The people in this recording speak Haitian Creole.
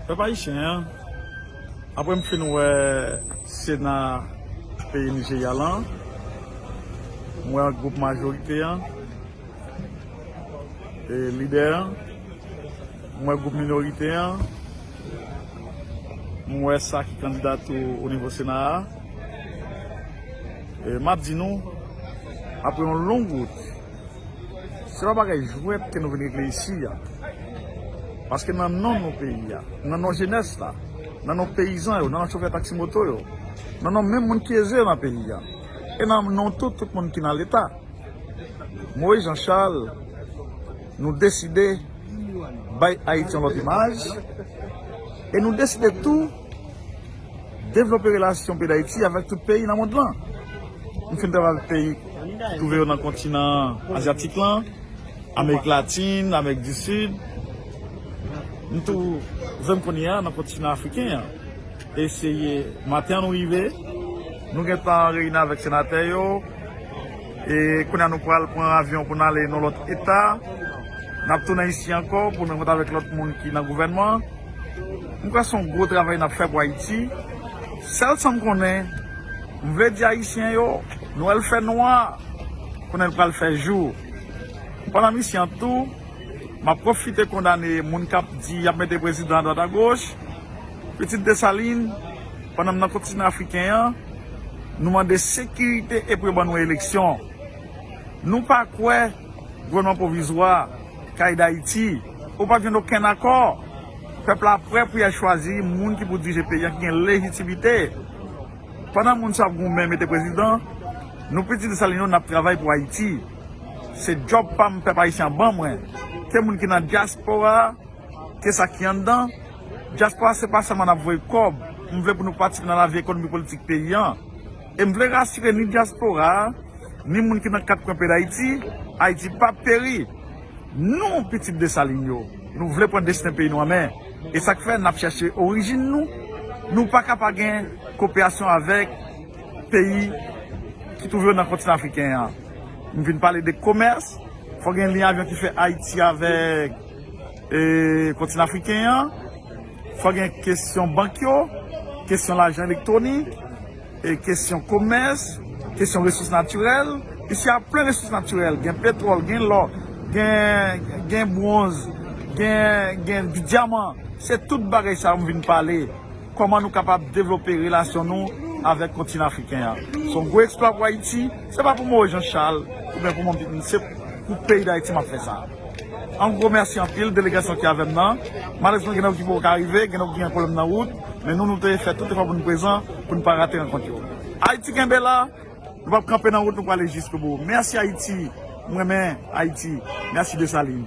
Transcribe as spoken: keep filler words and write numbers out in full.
Pèp ayisyen an, apre m fin wè Sena peyi Nijerya lan, m wè gwoup majorite an, e lidè an, m wè gwoup minorite an, m wè sa ki kandida tou o nivo Sena a. E m ap di nou, apre yon long wout, se pa bagay jwèt ke nou vin regle isi a. Paske nan non nou peyi a, nan non jenès la, nan non peyizan yo, nan non chofè taksi moto yo, nan non menm moun ki eze yo nan peyi a, e nan non tout, tout moun ki nan Leta, Moïse Jean Charles, nou deside bay Ayiti yon lòt imaj, e nou deside tou devlope relasyon peyi Dayiti avèk tout peyi nan mond lan. M fin travay avèk peyi ki twouve yo nan kontinan azyatik lan, Amerik Latin, Amerik di Sid. M twouve m kounye a nan kontinan afriken an. Eseye, maten an nou rive, nou gentan reyini avèk senatè yo, e kounye a nou pral pran avyon pou n ale nan lòt eta. N ap tounen isi ankò pou n rankontre avèk lòt moun ki nan gouvènman. M kwè se yon gwo travay n ap fè pou Ayiti. Sèl sa m konnen, m vle di Ayisyen yo, Nwèl fè nwa, kounye a l pral fè jou. Pandan m isi an tou, m ap pwofite kondane moun k ap di y ap mete prezidan adwat agoch. Pitit Desalin, pandan m nan kontinan afriken an, nou mande sekirite epi yo ban nou eleksyon. Nou pa kwè gouvènman pwovizwa k ay Dayiti, ou p ap jwenn okenn akò. Pèp la prè pou y al chwazi moun ki pou dirije peyi a, ki gen lejitimite. Pandan moun sa ap goumen mete prezidan, nou pitit Desalin yo n ap travay pou Ayiti. Se djòb pa m pèp ayisyen an ban mwen. Ke moun ki nan dyaspora, ke sa ki anndan, dyaspora se pa sèlman n ap voye kòb. M vle pou nou patisipe nan lavi ekonomi politik peyi an. E m vle rasire ni dyaspora a, ni moun ki nan kat kwen peyi Dayiti, Ayiti p ap peri. Nou, pitit Desalin yo, nou vle pran desten peyi nou an men. E sa k fè n ap chèche orijin nou. Nou pa ka pa gen koperasyon avèk peyi ki twouve yo nan kontinan afriken an. M vin pale de komès, fò gen liy avyon ki fè Ayiti avèk, e, kontinan afriken an. Fò gen kesyon bank yo, kesyon lajan elektwonik, e, kesyon komès, kesyon resous natirèl. Isi a plen resous natirèl, gen petwòl, gen lò, gen, gen bwonz, gen, gen dyaman. Se tout bagay sa yo m vin pale. Kòman nou kapab devlope relasyon nou avèk kontinan afriken an. Se yon gwo eksplwa pou Ayiti. Se pa pou Moïse Jean Charles oubyen pou mwen, se pou peyi Dayiti m ap fè sa. An gwo, mèsi anpil delegasyon ki avè m nan. Malerezman, gen nèg ki poko ka rive, gen nèg ki gen pwoblèm nan wout, men nou, nou te fè tout efò pou nou prezan, pou nou pa rate rankont yo. Ayiti kenbe la, nou p ap kanpe nan wout, nou prale jiskobou. Mèsi Ayiti, m renmen Ayiti. Mèsi Desalin.